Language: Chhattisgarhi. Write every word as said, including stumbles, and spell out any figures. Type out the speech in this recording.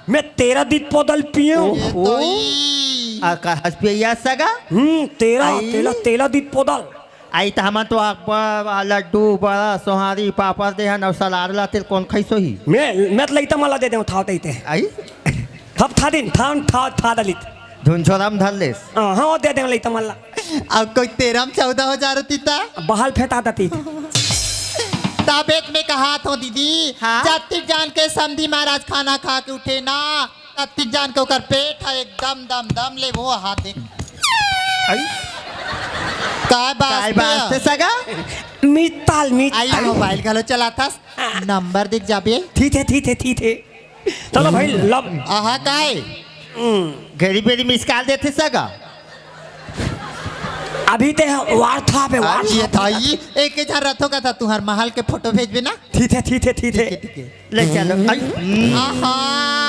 मैं तेरा दित पोदल पियो। ये तो ई। आ, का हंस पिया सगा? हम्म, तेरा, आई? तेला, तेला दित पोदल। आई त हमन तो अकबर, लड्डू, बड़ा, सोहारी, पापड़ देहन अउ सलाद ला तेल कोन खइसो ही? मैं, मैं त लइता मन ला दे देंव, थाव तइते। आई? थप था दिन, था, था, था दलित। धुन छोरा म धर लेस। हाँ, हाँ, दे देंव लइता मन ला। अब कोई तेरह में चौदह हो जा रही त? बहाल फेंटा दती। तबेत में कहा थो दीदी, हाँ? जतिक जान के समधी महाराज खाना खा के उठे ना, ततिक जान के ओकर पेट है एकदम दम दम ले वो हाथ दे। आई? काय बात काय पे? बात से सगा? मिताल, मिताल। आई मोबाइल घलो चलाथस, नंबर दिख जाबे। ठीक है, ठीक है, ठीक है। चलो भाई, लब। आहा, काय? हम्म। घड़ी बेड़ी मिस कॉल देथे सगा? अभी ते वार था बे, वार आज ये था। था, ये एक के झन रथो का था, तुहर महल के फोटो भेजबे ना? ठीक है, ठीक है, ठीक है। ठीक है, ठीक है। ले चलो। आई। आहा।